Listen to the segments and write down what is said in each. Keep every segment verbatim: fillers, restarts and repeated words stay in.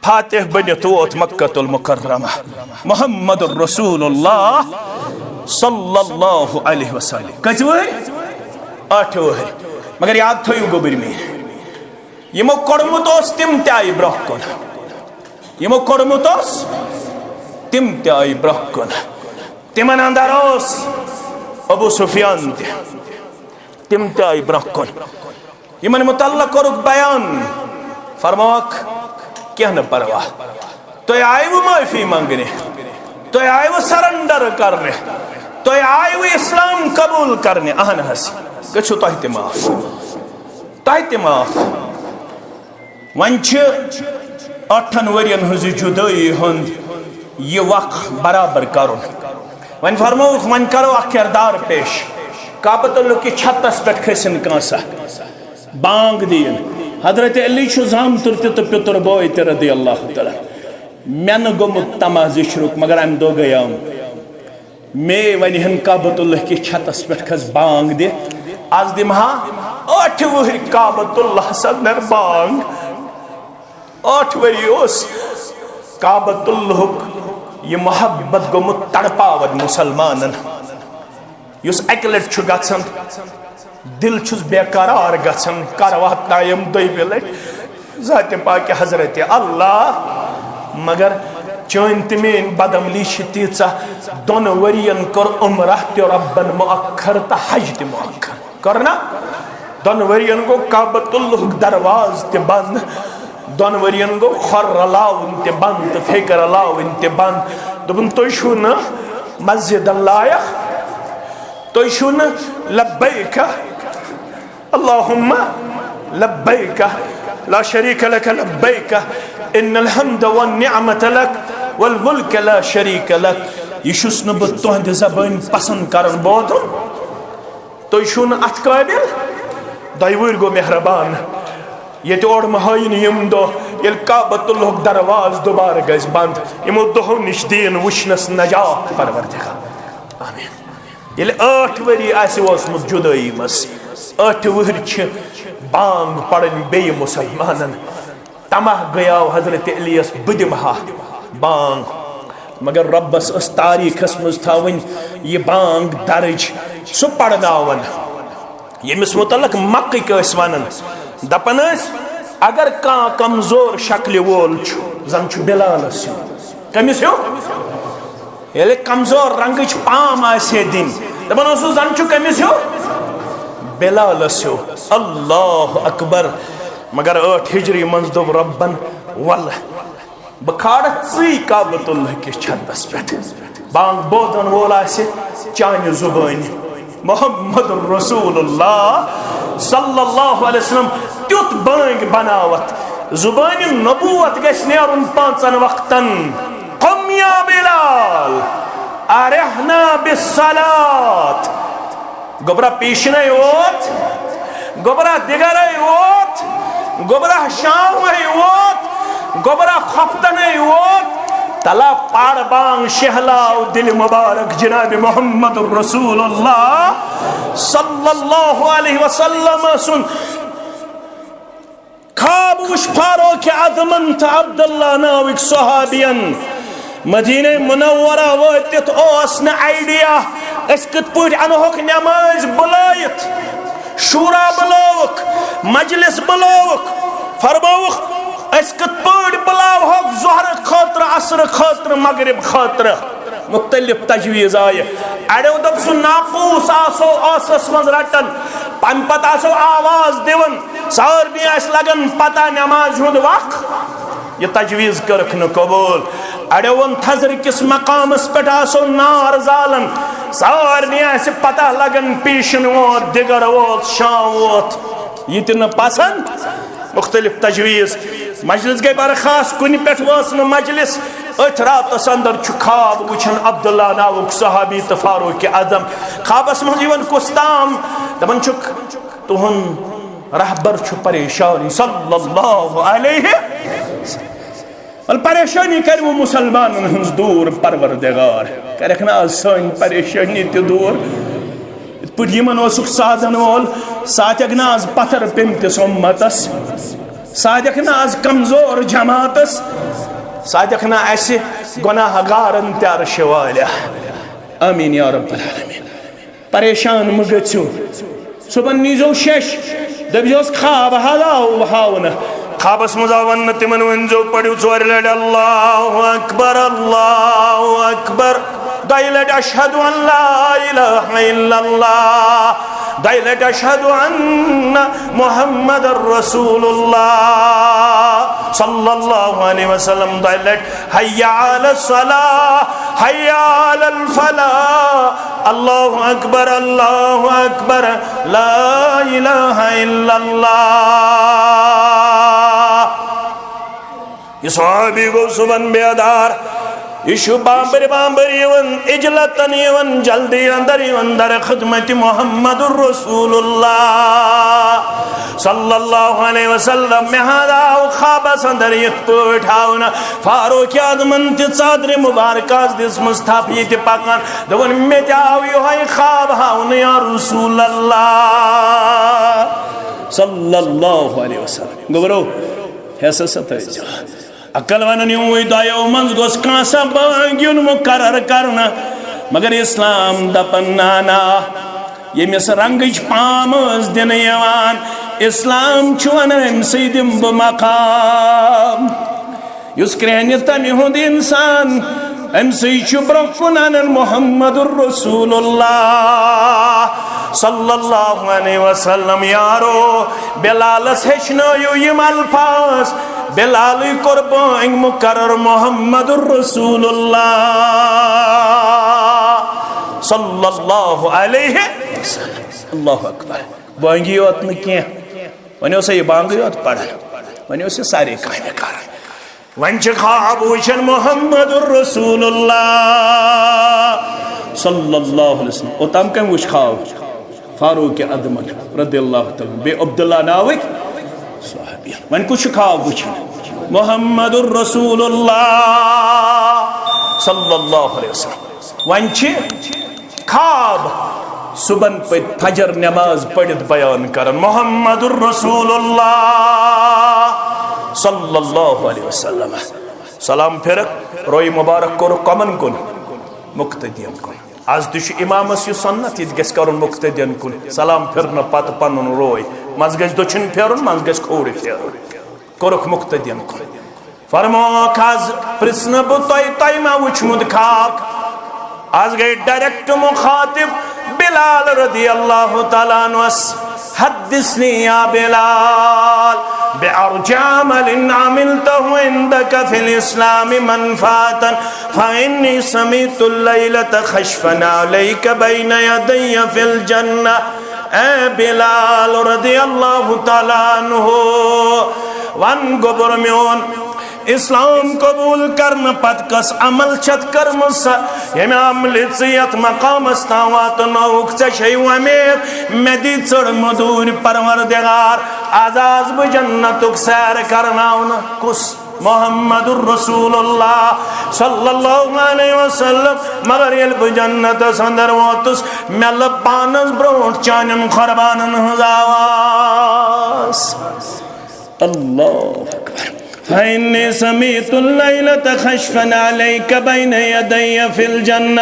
فاتح بٔنِتھ ووت مکہ المکرمہ محمد رسول اللہ صلی اللہ علیہ وسلم۔ کٔژِ وٕہٕرۍ؟ ٲٹھِ وٕہٕرۍ۔ مگر یاد تھٲیِو گوٚبٕرۍ میٖر، یِمو کوٚڑمُت اوس تِم تہِ آیہِ برٛونٛہہ کُن، یِمو کوٚڑمُت اوس تِم تہِ آیہِ برٛونٛہہ کُن۔ تِمن اندر اوس ابو سفیان تہِ، تِم تہِ آیہِ برٛونٛہہ کُن۔ یِمن متعلق کوٚرُکھ بیان، فرمووُکھ، کینٛہہ نہٕ پرواہ، تُہۍ آیوٕ معٲفی منٛگنہِ، تُہۍ آیوٕ سرنڈر کرنہِ، تُہۍ آیوٕ اسلام قبول کرنہِ۔ اہن حظ، گٔژھِو تۄہہِ تہِ معاف، تۄہہِ تہِ معاف۔ وۄنۍ چھِ ٲٹھن ؤرین ہٕنٛز یہِ جُدٲیی ہُنٛد یہِ وق برابر کرُن۔ وۄنۍ فرمووُکھ، وۄنۍ کرو اکھ کردار پیش۔ کعبۃ اللہ کِس چھتس پٮ۪ٹھ کھٔسِن کانٛسہ، بانگ دِیِن۔ حضرت علی چھُ زامتُر تہِ تہٕ پِتُر بوے تہِ رضی اللہ تعالیٰ۔ مےٚ نہٕ گوٚمُت طمع ذِکرُک، مگر امہِ دۄہ گٔیاوم۔ مے ونہِ ہن کعبۃ اللہ کِس چھتس پٮ۪ٹھ کھس بانگ دِ، از دِمہٕ ہا ٲٹھِ وٕہٕرۍ کعبۃ اللہ سندر بانگ۔ ٲٹھ ؤری اوس کعبۃ اللہُک یہِ محبت گوٚمُت تڑپاوَن مُسلمانن، یُس اکہِ لٹہِ چھُ گژھان، دل چھُس بے قرار گژھان، کر واتنایم دوٚیمہِ لٹہِ ذاتِ پاکہِ حضرت اللہ۔ مگر چٲنۍ تہٕ میٲنۍ بدعملی چھِ تیٖژاہ، دۄن ؤرین کٔر عمرہ تہِ ربن مؤخر تہٕ حج تہِ مؤخر۔ کٔر نا؟ دۄن ؤرین گوٚو کعبۃ اللہُک دروازٕ تہِ بنٛد، دۄن ؤرین گوٚو کھۄر رلاوُن تہِ بنٛد تہٕ پھیٚکہِ رلاوٕنۍ تہِ بنٛد۔ دوٚپُن، تُہۍ چھِو نہٕ مسجدن لایق، تُہۍ چھِو نہٕ لبیک اللہم لبیک لا شریک لک لبیک ان الحمد والنعمت لک والملک لا شریک لک۔ یہِ چھُس نہٕ بہٕ تُہنٛدِ زبٲنۍ پسند کران بوزُن۔ تُہۍ چھِو نہٕ اَتھ قٲبِل، دۄیہِ وٕہٕرۍ گوٚو مہربان۔ ییٚتہِ اورٕ مہٲیِن یِم دۄہ، ییٚلہِ کعبۃ اللہُک دروازٕ دُبارٕ گژھِ بنٛد، یِمو دۄہو نِش دِیِن وٕچھنَس نجات پروردگار۔ آمین۔ ییٚلہِ ٲٹھ ؤری آسہِ اوسمُت جُدٲیی منٛز، ٲٹھِ وٕہٕرۍ چھِ بانگ پرٕنۍ بیٚیہِ مُسلمانن۔ طمع گٔیاو حضرت علی یس، بہٕ دِمہٕ ہا بانگ، مگر رۄبس ٲس تاریخس منٛز تھاوٕنۍ یہِ بانگ درج، سُہ پرناون، ییٚمِس متعلق مکٕکۍ ٲسۍ ونان، دپان ٲسۍ، اگر کانٛہہ کمزور شکلہِ وول چھُ، زن چھُ بلالس ہیوٗ۔ کٔمِس ہیوٗ؟ ییٚلہِ کمزور رنگٕچ پام آسہِ ہے دِنۍ، دپان اوسُس، زن چھُ کٔمِس ہیوٗ؟ بلالس ہیوٗ۔ اللہ اکبر۔ مگر ٲٹھ ہجری منٛز دوٚپ رۄبن، ولہٕ بہٕ کھالہٕ ژٕے کعبۃ اللہ کِس چھتس پٮ۪ٹھ۔ بانگ بوزن وول آسہِ چانہِ زبٲنۍ۔ محمد رسول اللہ صلی اللہ علیہ وسلم تیُتھ بٲنگۍ بناوتھ، زبانِ نبوت گژھِ نیرُن پانٛژن وقتن۔ قم یا بلال، ارحنا بالصلاة۔ گوٚبرا پیشنے ووت، گوٚبرا دِگرے ووت، گوٚبرا شامے ووت، گوٚبرا خۄفتنے ووت۔ تلا پار بانگ شہلاو دل مبارک جناب محمد رسول اللہ صلی اللہ علیہ وسلم سُنٛد۔ خواب وُچھ فاروق اعظمن تہٕ عبداللہ ناوٕکۍ صحابین۔ مدینہ منورہ وٲتِتھ اوس نہٕ آئیڈیا أسۍ کِتھ پٲٹھۍ انہوکھ نماز بُلٲیِتھ۔ شورا بُلٲوُکھ، مجلس بُلٲوُکھ، فرمٲوُکھ، أسۍ کِتھ پٲٹھۍ بُلاوہوکھ ظہرٕ خٲطرٕ، عصرٕ خٲطرٕ، مغرب خٲطرٕ۔ مختلف تجویز آیہِ۔ اڑیو دوٚپ، سُہ ناقوس آسو ٲسس منٛز رٹان، تمہِ پتہٕ آسو آواز دِوان، سارنٕے آسہِ لگان پتہ نمازِ ہُنٛد وق۔ یہِ تجویز کٔرٕکھ نہٕ قبول۔ اڑیو ووٚن، تھزرٕ کِس مقامس پٮ۪ٹھ آسو نار زالان، سارنٕے آسہِ پتہ لگان، پیشن ووت، دِگر ووت، شام ووت۔ یہِ تہِ نہٕ پسند۔ مختلف تجویز۔ مجلس گٔے برخاست، کُنہِ پٮ۪ٹھ وٲژ نہٕ مجلس۔ أتھۍ راتس اندر چھُ خواب وٕچھان عبداللہ ناوُک صحابی تہٕ فاروق اعظم۔ خوابس منٛز یِوان کُس تام، دپان چھُکھ، تُہُنٛد رہبر چھُ پریشان صلی اللہ علیہ وسلم۔ ول پریشانی کرِ وۄنۍ مسلمانن ہٕنٛز دوٗر پروردگار۔ کرکھ نہ آز سٲنۍ پریشانی تہِ دوٗر؟ یِتھ پٲٹھۍ یِمن اوسُکھ سادن وول، سُہ ہیٚکہِ نہ آز پتھر پیٚمتِس اُمتس۔ سادکھ نہ از کمزور جماعتس، سادکھ نہ اسہِ گناہ گارن تہِ عرشہِ والیا۔ آمین یا رب العالمین۔ پریشان مہ گٔژھِو۔ صبحن نیٖزیو شیٚش، دٔپزیوس خواب حظ آو ہاونہٕ۔ خوابس منٛز آو وننہٕ تِمن، ؤنزیو، پٔرِو ژورِ لٹہِ اللہ اکبر، اللہ اکبر، دۄیہِ لٹہِ اشہد ان لا الہ الا اللہ، دۄیہِ لٹہِ اشہد ان محمد رسول اللہ صلی اللہ علیہ وسلم، دۄیہِ لٹہِ حی علی الصلاح، حی علی الفلاح، اللہ اکبر، اللہ اکبر، لا الہ الا اللہ۔ یہِ صحابی گوٚو صبحن بیدار۔ یہِ چھُ بامبر بامبر یِوان، اجلتن یِوان، جلدی اندر یِوان در خدمت محمد رسول اللہ صلی اللہ علیہ وسلم۔ مےٚ حظ آو خوابس اندر یِتھ پٲٹھۍ ہاونہٕ، فاروق اعظمن تہِ ژادرِ مبارکس دِژمٕژ تھپھ، یہِ تہِ پکان، دوٚپُن، مےٚ تہِ آو یِہوٚے خواب ہاونہٕ یا رسول اللہ صلی اللہ علیہ وسلم۔ گوٚبرو، حصس سا تھٲیزیو۔ عقل ونان یِموٕے دۄیو منٛز گوٚژھ کانٛہہ سا بٲنٛگیُن مُقرر کرنہٕ، مگر اسلام دپان، نہ، نہ، ییٚمِس رنگٕچ پام ٲس دِنہٕ یِوان، اسلام چھُ ونان، أمۍ سٕے دِمہٕ بہٕ مقام۔ یُس کرٛہنہِ تمہِ ہُنٛد انسان، أمۍ سٕے چھُ برٛونٛہہ کُن انان محمد رسول اللہ صلی اللہ علیہ وسلم۔ یارو، بلالس ہیٚچھنٲیِو یِم الفاظ۔ بلالٕے کوٚر بٲنٛگۍ مُقرر محمد رسول اللہ صلی اللہ علیہ وسلم۔ اللہ اکبر۔ بٲنٛگی یوت نہٕ کینٛہہ، وۄنۍ اوسا یہِ بانٛگٕے یوت پران، وۄنۍ اوس یہِ سارے کامہِ کران۔ وۄنۍ چھِ خواب وٕچھان محمد رسول اللہ صلی اللہ علیہ وسلم۔ اوٚتام کٔمۍ وٕچھ خواب؟ فاروق اعظمن رضی اللہ تعالیٰ عنہ، بیٚیہِ عبداللہ ناوٕکۍ صحابی۔ وۄنۍ کُس چھُ خواب وٕچھان؟ محمد رسول اللہ صلی اللہ علیہ وسلم۔ وۄنۍ چھِ خواب صبحن پٔتۍ فجر نماز پٔرِتھ بیان کران محمد رسول اللہ صلی اللہ علیہ وسلم۔ سلام پھرکھ، روی مبارک کوٚرُکھ کمن کُن؟ مقتدین کُن۔ از تہِ چھُ امامس یہِ سنت، یہِ تہِ گژھِ کرُن مقتدین کُن۔ سلام پھرنہٕ پتہٕ پنُن روے، منٛزٕ گژھِ دٔچھُن پھیرُن، منٛزٕ گژھِ کھوورِ پھیرُن۔ کوٚرُکھ مقتدین کُن۔ فرمووُکھ، از پرژھنہٕ بہٕ تۄہہِ، تۄہہِ ما وُچھمُت خواب؟ از گٔے ڈائریکٹ مخاطب بلال رضی اللہ تعالیٰ عنہس۔ حدثنی یا بلال بأرجى عمل عملته عندك في الإسلام منفعة، فإني سمعت الليلة خشفا عليك بين يدي في الجنة۔ اے بلال رضی اللہ تعالیٰ عنہ، ون گوٚبُر میون، اسلام قبول کرنہٕ پتہٕ کس عمل چھتھ کٔرمٕژ سۄ، ییٚمہِ عملہِ ژٕ یتھ مقامس تام واتنووُکھ؟ ژےٚ چھے وۄمید مےٚ دی ژٔر مٔدوٗرۍ پروردگار، از آس بہٕ جنتُک سیر کرناونہٕ۔ کُس؟ محمد رسول اللہ صلی اللہ علیہ وسلم۔ مگر ییٚلہِ بہٕ جنتس اندر ووتُس، مےٚ لٔب پانس برونٛٹھ چانٮ۪ن قربانن ہٕنٛز آواز۔ اللہ اکبر۔ فإني سمعت الليلة خشفا عليك بين يدي في الجنة۔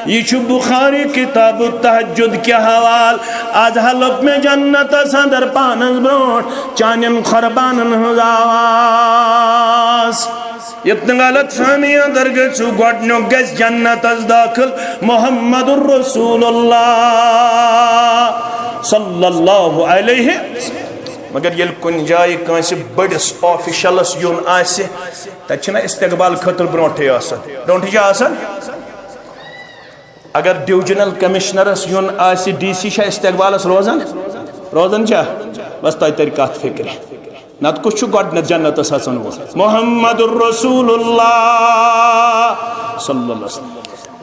یہِ چھُ بخاری کتاب التہجد کہِ حوالہٕ۔ از ہا لٔب مےٚ جنتس اندر پانس برونٛٹھ چانٮ۪ن قربانن ہٕنٛز آواز۔ ییٚتہِ نہٕ غلط فہمی اندر گٔژھِو، گۄڈٕنیُک گژھِ جنتس دٲخل محمد رسول اللہ صلی اللہ علیہ۔ مگر ییٚلہِ کُنہِ جایہِ کٲنٛسہِ بٔڑِس آفیشلس یُن آسہِ، تتہِ چھِنہ استقبال خٲطرٕ برونٛٹھٕے آسان، برونٛٹھٕے چھِ آسان۔ اگر ڈویژنل کمشنرس یُن آسہِ، ڈی سی چھا استقبالس روزان؟ روزان چھا؟ بس تۄہہِ ترِ کتھ فکرِ۔ نتہٕ کُس چھُ گۄڈٕنیتھ جنتس اژن وول؟ محمد رسول اللہ صلی اللہ علیہ وسلم۔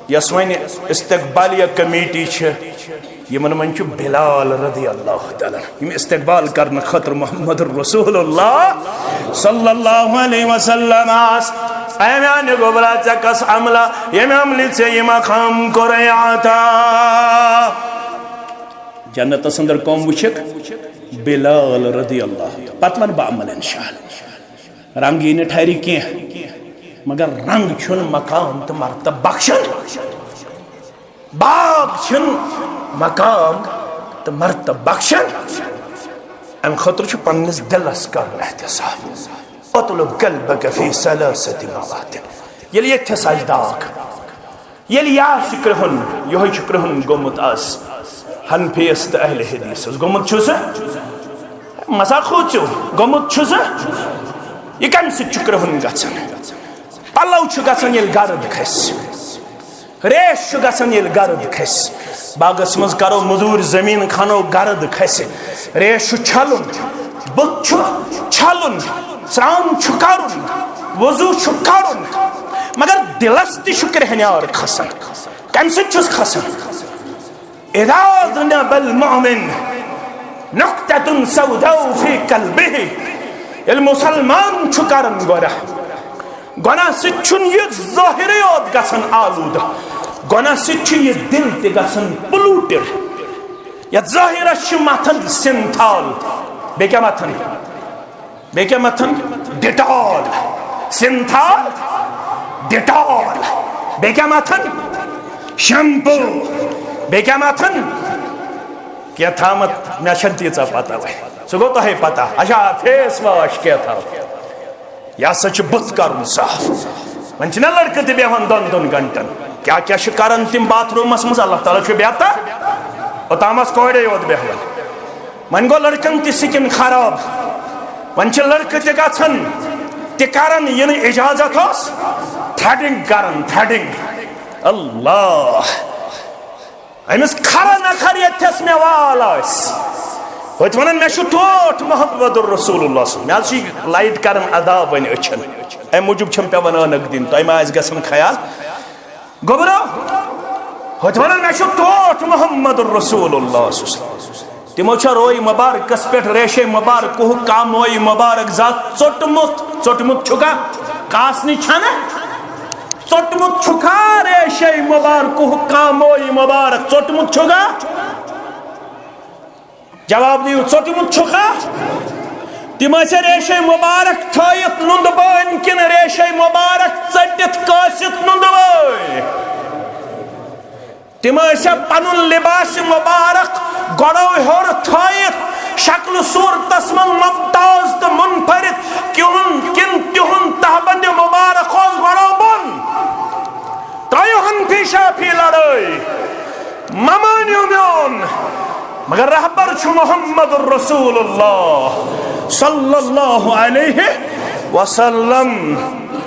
یۄس وۄنۍ استقبالیہ کمیٹی چھِ، یِمن منٛز چھُ بلال رضی اللہ تعالیٰ عنہ، یِم استقبال کرنہٕ خٲطرٕ محمد رسول اللہ صلی اللہ علیہ وسلم آس۔ اے میانہِ گوٚبرا، ژےٚ کس عملہ، ییٚمہِ عملہِ ژےٚ یہِ مقام کوٚرے عطا؟ جنتس اندر کم وٕچھکھ؟ بلال رضی اللہ۔ پتہٕ ونہٕ بہٕ عمل انشاءاللہ۔ رنگ یی نہٕ ٹھہرِ کینٛہہ، مگر رنگ چھُنہٕ مقام تہٕ مرتبہٕ بخشان۔ باغ چھُنہٕ مقام تہٕ مرتبہٕ بخشان۔ امہِ خٲطرٕ چھُ پننِس دِلس کرُن احتساب۔ اطلب قلبك في ثلاثة مواطن۔ ییٚلہِ ییٚتھس آسہِ داغ، ییٚلہِ یہِ آسہِ کرٛہُن، یِہوٚے چھُ کرٛہُن گوٚمُت از حنفیس تہٕ اہل حدیثس۔ گوٚمُت چھُ سُہ؟ مسا کھوژِو، گوٚمُت چھُ سُہ۔ یہِ کمہِ سۭتۍ چھُ کرٛہُن گژھان؟ پلو چھُ گژھان ییٚلہِ گرد کھسہِ، ریش چھُ گژھان ییٚلہِ گرد کھسہِ۔ باغس منٛز کرو مزوٗرۍ، زٔمیٖن کھنو، گرد کھسہِ، ریش چھُ چھلُن، بُتھ چھُ چھلُن، سرٛان چھُ کرُن، وضوٗ چھُ کرُن، مگر دِلس تہِ چھُ کرٛہنیار کھسان۔ کمہِ سۭتۍ چھُس کھسان؟ اذا اذنب المؤمن نقطة سوداء في قلبه۔ ییٚلہِ مُسلمان چھُ کران گۄناہ، گۄناہ سۭتۍ چھُنہٕ یہِ ظٲہِرٕے یوت گژھان آلوٗدٕ، گۄناہ سۭتۍ چھُ یہِ دِل تہِ گژھان polluted۔ یتھ ظٲہِرس چھِ متھان سِنتھال، بیٚیہِ کیٛاہ متھان؟ بیٚیہِ کیٛاہ متھان؟ ڈیٹال۔ سِنتھال، ڈیٹال۔ بیٚیہِ کیٛاہ متھان؟ شیمپو۔ بیٚیہِ کیٛاہ متھان؟ کینٛہہ تامَتھ، مےٚ چھَنہٕ تیٖژاہ پتہ وۄنۍ۔ سُہ گوٚو تۄہے پتہ۔ اچھا، face wash کیٛاہ تھاو؟ یہِ ہسا چھُ بُتھ کرُن صاف۔ وۄنۍ چھِنہ لڑکہٕ تہِ بیٚہوان دۄن دۄن گھنٹن۔ کیٛاہ کیٛاہ چھِ کران تِم باتھ روٗمس منٛز؟ اللہ تعالیٰ چھُ بیتر۔ اوٚتام ٲس کورے یوت بیٚہوان۔ وۄنۍ گوٚو لڑکن تہِ سِکِن خراب۔ وۄنۍ چھِ لڑکہٕ تہِ گژھان تہِ کران، یہِ نہٕ اجازت اوس، تھریڈنگ کران، تھریڈنگ۔ اللہ! أمِس کھرا نہ کھر ییٚتھس مےٚ وال آسہِ۔ ہوٚتہِ وَنان، مےٚ چھُ ٹوٹھ محمد رسول اللہ صلی اللہ علیہ وسلم۔ مےٚ حظ چھِ یہِ light کران عذاب وۄنۍ أچھن۔ اَمہِ موٗجوٗب چھَم پٮ۪وان عٲنکھ دِنۍ۔ تۄہہِ ما آسہِ گژھان خیال؟ گوٚبرو، ہوٚتہِ وَنان، مےٚ چھُ ٹوٹھ محمد رسول اللہ صلی اللہ علیہ وسلم۔ تِمو چھا روے مبارکس پٮ۪ٹھ ریشے مبارکہُک کاموے مبارک ذات ژوٚٹمُت؟ ژوٚٹمُت چھُکھا؟ کاسنہِ چھَنہٕ؟ ژوٚٹمُت چھُکھا ریشے مبارکہُک کاموے مبارک؟ ژوٚٹمُت چھُکھا؟ جواب دِیِو، ژوٚٹمُت چھُکھا؟ تِم ٲسیا ریشے مبارک تھٲیِتھ نُندٕ بٲنۍ کِنہٕ ریشے مبارک ژٔٹِتھ کٲسِتھ نُندٕ بٲنۍ؟ تِم ٲسیا پنُن لباس مبارک گۄڈو ہیوٚر تھٲیِتھ، شکلہٕ صورتس منٛز ممتاز تہٕ منفرد کِہُن-، کِنہٕ تِہُنٛد تہبند مبارک اوس گۄڈو بۄن؟ ترٛٲیِو حنفی شافی لڑٲے، مہ مٲنِو میون، مگر رہبر چھُ محمد رسول اللہ صلی اللہ علیہ وسلم۔